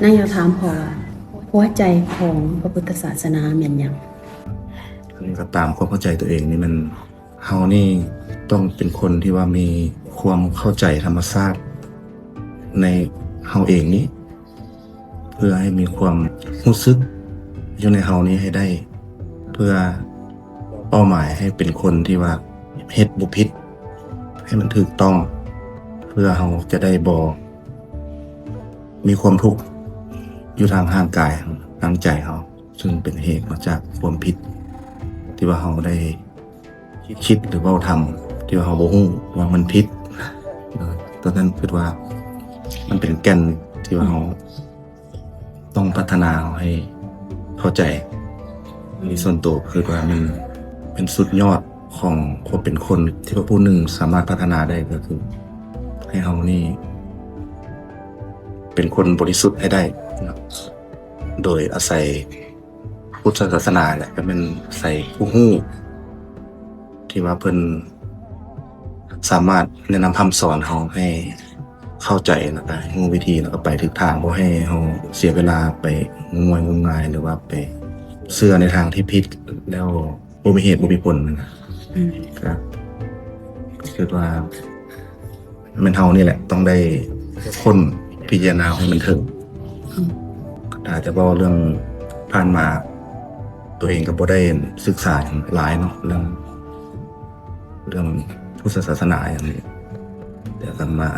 ນາງຢາກຖາມພໍ່ວ່າ ຫົວໃຈຂອງພະພຸດທະສາສະໜາແມ່ນຫຍັງ? ອັນນີ້ກໍຕາມຄວາມເຂົ້າໃຈຕົວເອງນີ້ ແມ່ນເຮົານີ້ຕ້ອງເປັນຄົນທີ່ວ່າມີຄວາມເຂົ້າໃຈທຳມະຊາດໃນເຮົາເອງນີ້ ເພື່ອໃຫ້ມີຄວາມຮູ້ສຶກຢູ່ໃນເຮົານີ້ໃຫ້ໄດ້ ເພື່ອເປົ້າໝາຍໃຫ້ເປັນຄົນທີ່ວ່າເຮັດບໍ່ຜິດ ໃຫ້ມັນຖືກຕ້ອງ ເພື່ອເຮົາຈະໄດ້ບໍ່ມີຄວາມທຸກຢູ່ທາງຮ່າງກາຍ ທາງໃຈເຮົາ ຊຶ່ງເປັນເຫດມາຈາກຄວາມຜິດທີ່ວ່າເຮົາໄດ້ຄິດ ຫຼື ເວົ້າທຳ ທີ່ວ່າເຮົາບໍ່ຮູ້ວ່າມັນຜິດ. ເອີ ຕົວນັ້ນຄິດວ່າມັນເປັນແກ່ນທີ່ວ່າເຮົາ ຕ້ອງພັດທະນາໃຫ້ເຂົ້າໃຈ. ໃນສ່ວນໂຕ ຄືວ່າມັນເປັນສຸດຍອດຂອງຄວາມເປັນຄົນ ທີ່ວ່າຜູ້ໜຶ່ງສາມາດພັດທະນາໄດ້ ກໍຄືໃຫ້ເຮົານີ້ເປັນຄົນບໍລິສຸດໃຫ້ໄດ້ເນາະ ໂດຍອາໄສພຸດທະສາສະໜາແຫຼະ ກໍແມ່ນອາໄສຜູ້ຮູ້ ທີ່ວ່າເພິ່ນສາມາດແນະນຳພຳສອນເຮົາໃຫ້ເຂົ້າໃຈ ແລ້ວກໍຮູ້ວິທີ ແລ້ວກໍໄປຖືກທາງ ບໍ່ໃຫ້ເຮົາເສຍເວລາໄປງົມງວາຍງົມງາຍ ຫຼືວ່າໄປເຊື່ອໃນທາງທີ່ຜິດ ແລ້ວບໍ່ມີເຫດບໍ່ມີຜົນນະ. ອືມ ກໍຄິດວ່າ ແມ່ນເຮົານີ້ແຫຼະຕ້ອງໄດ້ຄົ້ນພິຈາລະນາໃຫ້ມັນເຖິງ. ອືມ ຖ້າຈະເວົ້າເລື່ອງຜ່ານມາ ຕົວເອງກໍບໍ່ໄດ້ສຶກສາຫຍັງຫຼາຍເນາະ ເລື່ອງ ເລື່ອງພຸດທະສາສະໜາຫຍັງນີ້ ແຕ່ກໍມາ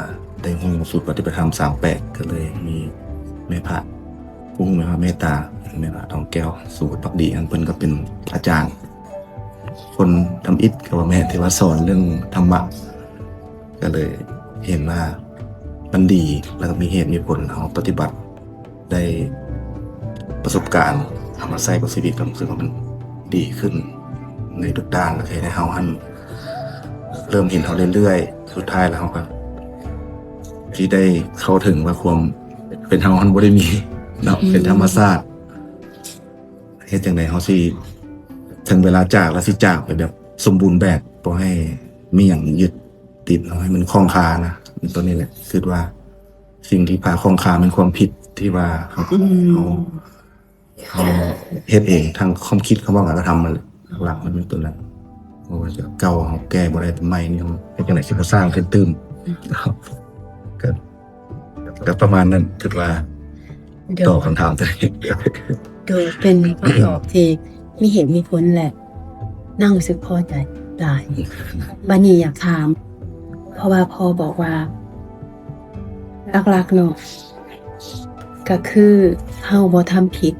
ໄດ້ຮູ້ສູດປະຕິບັດທຳສາມແປດ ກໍເລີຍມີແມ່ພະ ຜູ້ຮູ້ແມ່ພະເມດຕາ ແມ່ພະທອງແກ້ວ ສູງວັດພັກດີ ອັນເພິ່ນກໍເປັນອາຈານ ຄົນທຳອິດກໍວ່າແມ່ນ ທີ່ວ່າສອນເລື່ອງທຳມະ ກໍເລີຍເຫັນວ່າມັນດີ ແລ້ວກໍມີເຫດມີຜົນ ເຮົາປະຕິບັດໄດ້ປະສົບການ ເອົາມາໃຊ້ກັບຊີວິດ ກໍຮູ້ສຶກວ່າມັນດີຂຶ້ນໃນທຸກດ້ານ ແລ້ວເຮັດໃຫ້ເຮົາຫັ້ນເລີ່ມເຫັນເຮົາເລື້ອຍໆ ສຸດທ້າຍແລ້ວເຮົາກໍຊິໄດ້ເຂົ້າເຖິງວ່າຄວາມເປັນເຮົາຫັ້ນບໍ່ໄດ້ມີເນາະ ອືມ ເປັນທຳມະຊາດ. ເຮັດຈັ່ງໃດເຮົາຊິ ເຖິງເວລາຈາກແລ້ວ ຊິຈາກໄປແບບສົມບູນແບບ ບໍ່ໃຫ້ມີຫຍັງຍຶດຕິດເຮົາ ໃຫ້ມັນຄ່ອງຄານະ. ຕົວນີ້ແຫຼະ ຄິດວ່າສິ່ງທີ່ພາຄ່ອງຄາແມ່ນຄວາມຜິດທີ່ວ່າເຮົາ ອືມ ເຮົາ ເຮົາເຮັດເອງ ທັງຄວາມຄິດ ຄຳເວົ້າ ການກະທຳ ນັ້ນແຫຼະ ຫຼັກໆ ມັນແມ່ນຕົວນັ້ນ. ບໍ່ວ່າຈະເກົ່າເຮົາແກ້ບໍ່ໄດ້ ໃໝ່ນີ້ເຮົາເຮັດຈັ່ງໃດຊິບໍ່ສ້າງຂຶ້ນຕື່ມ? ກໍ ກໍປະມານນັ້ນ ຄິດວ່າ ໂດຍ ຕອບຄຳຖາມຕົວເອງ. ໂດຍ ເປັນຄຳຕອບທີ່ມີເຫດມີຜົນ ແລະ ນາງຮູ້ສຶກພໍໃຈຫຼາຍ. ບັດນີ້ຢາກຖາມ ເພາະວ່າພໍ່ບອກວ່າ ຫຼັກໆ ເນາະ ກໍຄືເຮົາບໍ່ທຳຜິດ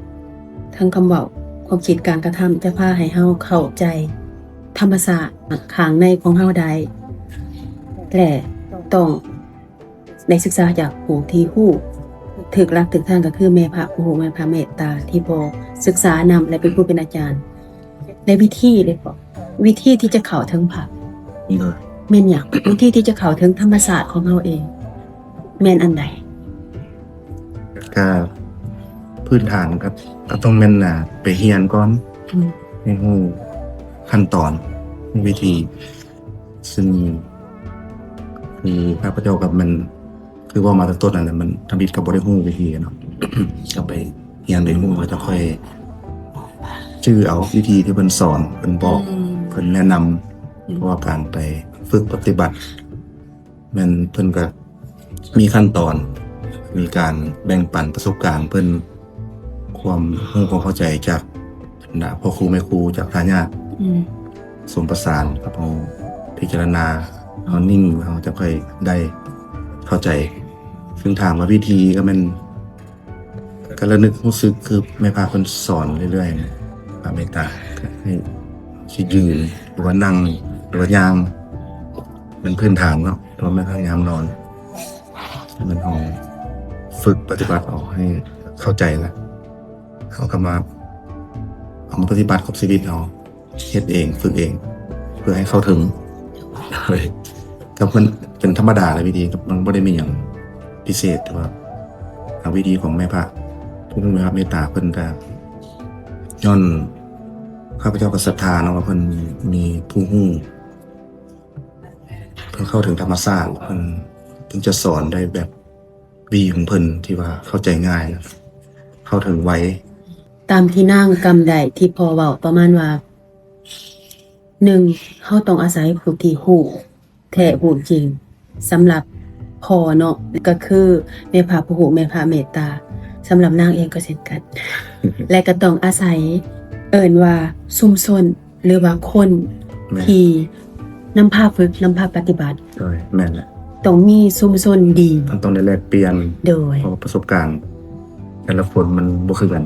ທັງຄຳເວົ້າ ຄວາມຄິດ ການກະທຳ ຈະພາໃຫ້ເຮົາເຂົ້າໃຈທຳມະຊາດຂ້າງໃນຂອງເຮົາໄດ້ ແລະ ຕ້ອງ ໄດ້ສຶກສາຈາກຜູ້ທີ່ຮູ້ ຖືກຫຼັກຖືກທາງ ກໍຄືແມ່ພະຜູ້ຮູ້ແມ່ພະເມດຕາ ທີ່ພໍ່ສຶກສານຳ ແລະ ເປັນຄູເປັນອາຈານ. ໃນວິທີເດ້ພໍ່ ວິທີທີ່ຈະເຂົ້າເຖິງພະ ໂດຍ ແມ່ນຫຍັງ? ວິທີທີ່ຈະເຂົ້າເຖິງທຳມະຊາດຂອງເຮົາເອງ ແມ່ນອັນໃດ? ກໍພື້ນຖານກໍ ກໍຕ້ອງແມ່ນ ອ່າ ໄປຮຽນກ່ອນ ອືມ ໃຫ້ຮູ້ຂັ້ນຕອນ ຮູ້ວິທີ ຊຶ່ງຄືຂ້າພະເຈົ້າກໍແມ່ນ ຄືເວົ້າມາແຕ່ຕົ້ນນັ້ນແຫຼະ ມັນທຳອິດກໍບໍ່ໄດ້ຮູ້ວິທີເນາະ ກໍໄປຮຽນໄປຮູ້ ແລ້ວຈະຄ່ອຍຈື່ເອົາວິທີທີ່ເພິ່ນສອນ ເພິ່ນບອກ ອືມ ເພິ່ນແນະນຳ. ອືມ ເພາະວ່າການໄປຝຶກປະຕິບັດ ແມ່ນເພິ່ນກໍມີຂັ້ນຕອນ ມີການແບ່ງປັນປະສົບການເພິ່ນ ຄວາມຮູ້ຄວາມເຂົ້າໃຈຈາກບັນດາພໍ່ຄູແມ່ຄູ ຈາກທາຍາດ ອືມ ສົມປະສານກັບເຮົາ ພິຈາລະນາ ເຮົານິ່ງ ເຮົາຈະຄ່ອຍໄດ້ເຂົ້າໃຈ. ຊຶ່ງຖາມວ່າວິທີ ກໍແມ່ນ ກໍລະນຶກຮູ້ສຶກ ຄືແມ່ພະເພິ່ນສອນເລື້ອຍໆ ພະເມດຕາ ກໍໃຫ້ຊິຢືນ ຫຼືວ່ານັ່ງ ຫຼືວ່າຍ່າງ ເປັນພື້ນຖານເນາະ ແຕ່ວ່າແມ່ນພະຍາຍາມນອນ ແມ່ນເຮົາຝຶກປະຕິບັດເອົາໃຫ້ເຂົ້າໃຈ ແລ້ວເຮົາກໍມາເອົາມາປະຕິບັດກັບຊີວິດເຮົາ ເຮັດເອງ ຝຶກເອງ ເພື່ອໃຫ້ເຂົ້າເຖິງ. ກໍເພິ່ນເປັນທຳມະດາແຫຼະ ວິທີ ມັນບໍ່ໄດ້ມີຫຍັງພິເສດ ແຕ່ວ່າ ອາ ວິທີຂອງແມ່ພະ ຜູ້ແມ່ພະເມດຕາເພິ່ນກໍ ຍ້ອນຂ້າພະເຈົ້າກໍສັດທາເນາະ ວ່າເພິ່ນມີ ມີຜູ້ຮູ້ ເພິ່ນເຂົ້າເຖິງທຳມະຊາດ ເພິ່ນ ເພິ່ນຈະສອນໄດ້ແບບ ວີຂອງເພິ່ນທີ່ວ່າເຂົ້າໃຈງ່າຍ ເຂົ້າເຖິງໄວ. ຕາມທີ່ນາງກຳໄດ້ທີ່ພໍ່ເວົ້າປະມານວ່າ ໜຶ່ງ ເຮົາຕ້ອງອາໄສຜູ້ທີ່ຮູ້ແທ້ຮູ້ຈິງ ສຳລັບພໍ່ເນາະ ກໍຄືແມ່ພະຜູ້ຮູ້ ແມ່ພະເມດຕາ. ສຳລັບນາງເອງກໍເຊັ່ນກັນ ແລະ ກໍຕ້ອງອາໄສ ເອີ້ນວ່າຊຸມຊົນ ຫຼືວ່າຄົນ ແມ່ນ ທີ່ນຳພາຝຶກ ນຳພາປະຕິບັດ. ໂດຍ ແມ່ນແຫຼະ ຕ້ອງມີຊຸມຊົນດີ ມັນຕ້ອງໄດ້ແລກປ່ຽນ. ໂດຍ ເພາະວ່າປະສົບການແຕ່ລະຄົນມັນບໍ່ຄືກັນ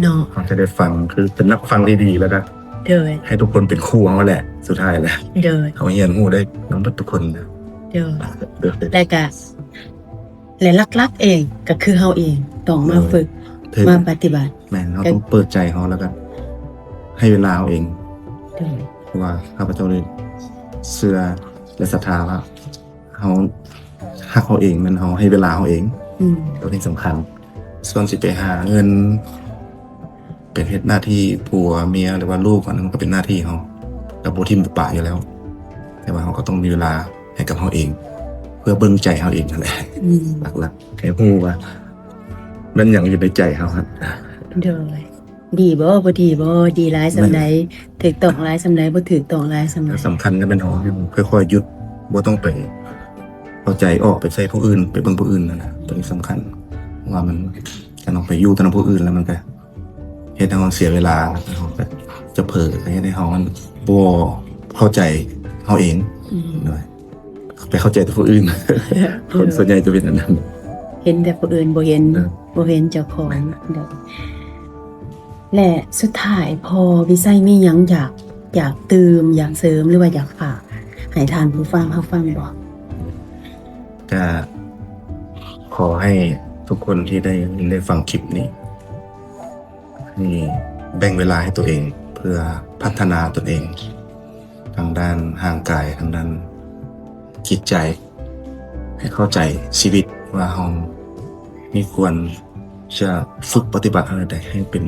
ເນາະ ເຮົາຈະໄດ້ຟັງ ຄືເປັນນັກຟັງທີ່ດີ ແລ້ວກໍ ໂດຍ ໃຫ້ທຸກຄົນເປັນຄູເຮົາແຫຼະ ສຸດທ້າຍແລ້ວ. ໂດຍ ເຮົາຮຽນຮູ້ໄດ້ນຳເບິດທຸກຄົນ. ໂດຍ ແລ້ວກໍ ແລະ ຫຼັກໆເອງກໍຄືເຮົາເອງຕ້ອງມາ ໂດຍ ຝຶກ ເຖິງ ມາປະຕິບັດ. ແມ່ນ ເຮົາຕ້ອງເປີດໃຈເຮົາ ແລ້ວກໍໃຫ້ເວລາເຮົາເອງ. ໂດຍ ເພາະວ່າຂ້າພະເຈົ້ານີ້ເຊື່ອ ແລະ ສັດທາວ່າເຮົາຮັກເຮົາເອງ ແມ່ນເຮົາໃຫ້ເວລາເຮົາເອງ. ອືມ ໂຕນີ້ສຳຄັນ. ສ່ວນຊິໄປຫາເງິນ ໄປເຮັດໜ້າທີ່ຜົວເມຍ ຫຼືວ່າລູກ ອັນນັ້ນມັນກໍເປັນໜ້າທີ່ເຮົາ ກໍບໍ່ຖິ້ມບໍ່ປະຢູ່ແລ້ວ. ແຕ່ວ່າເຮົາກໍຕ້ອງມີເວລາໃຫ້ກັບເຮົາເອງ ເພື່ອເບິ່ງໃຈເຮົາເອງຫັ້ນແຫຼະ. ອືມ ຫຼັກໆ ໃຫ້ຮູ້ວ່າແມ່ນຫຍັງຢູ່ໃນໃຈເຮົາຫັ້ນ. ໂດຍ ດີບໍ່ ບໍ່ດີບໍ່ ດີຫຼາຍສ່ຳໃດ ແມ່ນ ຖືກຕ້ອງຫຼາຍສ່ຳໃດ ບໍ່ຖືກຕ້ອງຫຼາຍສ່ຳໃດ. ແລະ ສຳຄັນກໍແມ່ນເຮົາຄ່ອຍໆຢຸດ ບໍ່ຕ້ອງໄປເອົາໃຈອອກໄປໃສ່ຜູ້ອື່ນ ໄປເບິ່ງຜູ້ອື່ນຫັ້ນນະ. ໂຕນີ້ສຳຄັນ ເພາະວ່າມັນ ການອອກໄປຢູ່ກັບຜູ້ອື່ນແລ້ວມັນກໍເຮັດໃຫ້ເຮົາເສຍເວລາ ເຮົາກໍຈະເຜີ ເຮັດໃຫ້ເຮົາມັນບໍ່ເຂົ້າໃຈເຮົາເອງ. ອືມ ໂດຍ ໄປເຂົ້າໃຈແຕ່ຜູ້ອື່ນ. ໂດຍ ຄົນສ່ວນໃຫຍ່ຈະເປັນອັນນັ້ນ ເຫັນແຕ່ຜູ້ອື່ນ ບໍ່ເຫັນ ເອີ ບໍ່ເຫັນເຈົ້າຂອງ. ໂດຍ ແລະ ສຸດທ້າຍ ພໍ່ວິໄຊມີຫຍັງຢາກ ຢາກຕື່ມ ຢາກເສີມ ຫຼືວ່າຢາກຝາກໃຫ້ທ່ານຜູ້ຟັງເຮົາຟັງບໍ່? ກະຂໍໃຫ້ທຸກຄົນທີ່ໄດ້ຍິນໄດ້ຟັງຄລິບນີ້ ໃຫ້ແບ່ງເວລາໃຫ້ຕົວເອງ ເພື່ອພັດທະນາຕົນເອງ ທາງດ້ານຮ່າງກາຍ ທາງດ້ານຈິດໃຈ ໃຫ້ເຂົ້າໃຈຊີວິດວ່າເຮົາມີຄວນຈະຝຶກປະຕິບັດເຮົາແນວໃດ ໃຫ້ເປັນ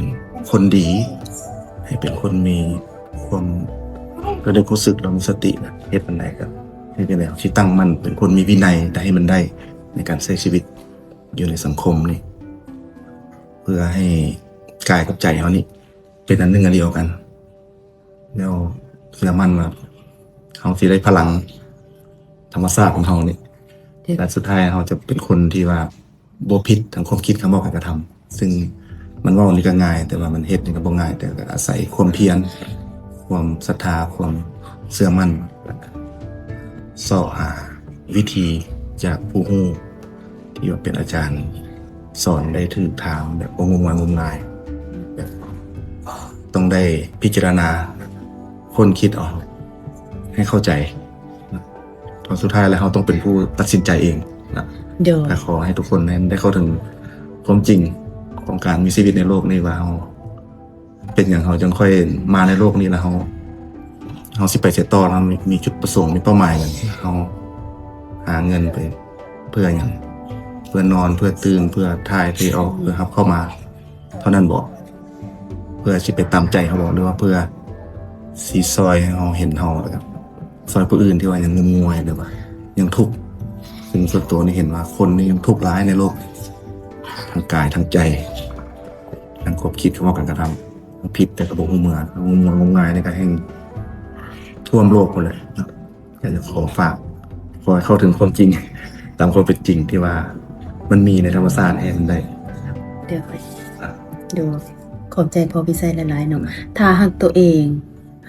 ຄົນດີ ໃຫ້ເປັນຄົນມີຄວາມ ກະໄດ້ຮູ້ສຶກ ແລ້ວມີສະຕິນະ ເຮັດອັນໃດກໍເຮັດຈັ່ງໃດ ເຮົາຊິຕັ້ງໝັ້ນເປັນຄົນມີວິໄນ ແຕ່ໃຫ້ມັນໄດ້ໃນການໃຊ້ຊີວິດຢູ່ໃນສັງຄົມນີ້ ເພື່ອໃຫ້ກາຍກັບໃຈເຮົານີ້ເປັນອັນໜຶ່ງອັນດຽວກັນ ແລ້ວເຊື່ອໝັ້ນວ່າເຮົາຊິໄດ້ພະລັງທຳມະຊາດຂອງເຮົານີ້ ແລະ ສຸດທ້າຍເຮົາຈະເປັນຄົນທີ່ວ່າ ບໍ່ຜິດທາງຄວາມຄິດ, ຄຳເວົ້າ, ການກະທຳ. ຊຶ່ງມັນເວົ້ານີ້ກໍງ່າຍ, ແຕ່ວ່າມັນເຮັດນີ້ກໍບໍ່ງ່າຍ, ແຕ່ກໍອາໄສຄວາມພຽນ, ຄວາມສັດທາ, ຄວາມເຊື່ອໝັ້ນ, ແລ້ວກໍຊອກຫາວິທີຈາກຜູ້ຮູ້ທີ່ວ່າເປັນອາຈານສອນໄດ້ຖືກທາງ, ແບບບໍ່ງົມງາຍງົມງາຍ, ແບບຕ້ອງໄດ້ພິຈາລະນາ, ຄົ້ນຄິດເອົາໃຫ້ເຂົ້າໃຈ. ເພາະສຸດທ້າຍແລ້ວເຮົາຕ້ອງເປັນຜູ້ຕັດສິນໃຈເອງນະ. ໂດຍ. ກໍຂໍໃຫ້ທຸກຄົນນັ້ນໄດ້ເຂົ້າເຖິງຄວາມຈິງຂອງການມີຊີວິດໃນໂລກນີ້ ວ່າເຮົາເປັນຫຍັງເຮົາຈຶ່ງຄ່ອຍມາໃນໂລກນີ້ ແລ້ວເຮົາ ເຮົາຊິໄປໃສຕໍ່, ເຮົາມີ ມີຈຸດປະສົງ, ມີເປົ້າໝາຍຫຍັງ, ເຮົາຫາເງິນໄປເພື່ອຫຍັງ, ເພື່ອນອນ, ເພື່ອຕື່ນ, ເພື່ອຖ່າຍເທອອກ, ເພື່ອຮັບເຂົ້າມາ ເທົ່ານັ້ນບໍ? ເພື່ອຊິໄປຕາມໃຈເຮົາບໍ? ຫຼືວ່າເພື່ອຊິຊ່ອຍໃຫ້ເຮົາເຫັນເຮົາ ແລ້ວກໍຊ່ອຍຜູ້ອື່ນທີ່ວ່າຍັງງົມງວາຍ ຫຼືວ່າຍັງທຸກ? ຊຶ່ງສ່ວນຕົວນີ້ເຫັນວ່າຄົນນີ້ຍັງທຸກຫຼາຍໃນໂລກ, ທັງກາຍ, ທັງໃຈ, ທັງຄວາມຄິດ, ຄຳເວົ້າ, ການກະທຳ, ທັງຜິດແຕ່ກໍບໍ່ຮູ້ເມື່ອ, ງົມງວາຍງົມງາຍນີ້ກໍແຮ່ງຖ້ວມໂລກພຸ້ນແຫຼະ. ກໍຢາກຂໍຝາກ, ຂໍໃຫ້ເຂົ້າເຖິງຄວາມຈິງ ຕາມຄວາມເປັນຈິງທີ່ວ່າມັນມີໃນທຳມະຊາດແຫ່ງໃດ. ໂດຍ ໂດຍ ຂອບໃຈພໍ່ວິໄຊຫຼາຍໆເນາະ. ຖ້າຮັກຕົວເອງ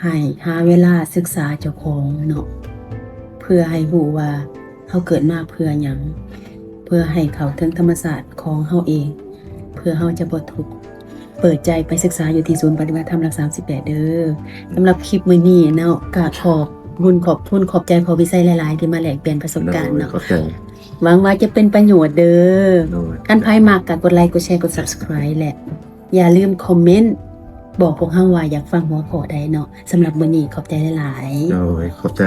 ໃຫ້ຫາເວລາສຶກສາເຈົ້າຂອງເນາະ, ເພື່ອໃຫ້ຮູ້ວ່າເຮົາເກີດມາເພື່ອຫຍັງ, ເພື່ອໃຫ້ເຂົ້າເຖິງທຳມະຊາດຂອງເຮົາເອງ, ເພື່ອເຮົາຈະບໍ່ທຸກ. ເປີດໃຈໄປສຶກສາຢູ່ທີ່ສູນປະຕິບັດທຳຫຼັກສາມສິບແປດເດີ. ສຳລັບຄລິບມື້ນີ້ເນາະ ກະຂອບບຸນຂອບຄຸນ ຂອບໃຈພໍ່ວິໄຊຫຼາຍໆ ທີ່ມາແລກປ່ຽນປະສົບການເນາະ. ໂດຍ ຂອບໃຈ. ຫວັງວ່າຈະເປັນປະໂຫຍດເດີ. ໂດຍ. ຄັນໃຜມັກກະກົດໄລ ກົດແຊ ກົດ Subscribe ແລະ ຢ່າລືມຄອມເມັນບອກພວກເຮົາວ່າຢາກຟັງຫົວຂໍ້ໃດເນາະ. ສຳລັບມື້ນີ້ຂອບໃຈຫຼາຍໆ. ໂດຍ ຂອບໃຈ.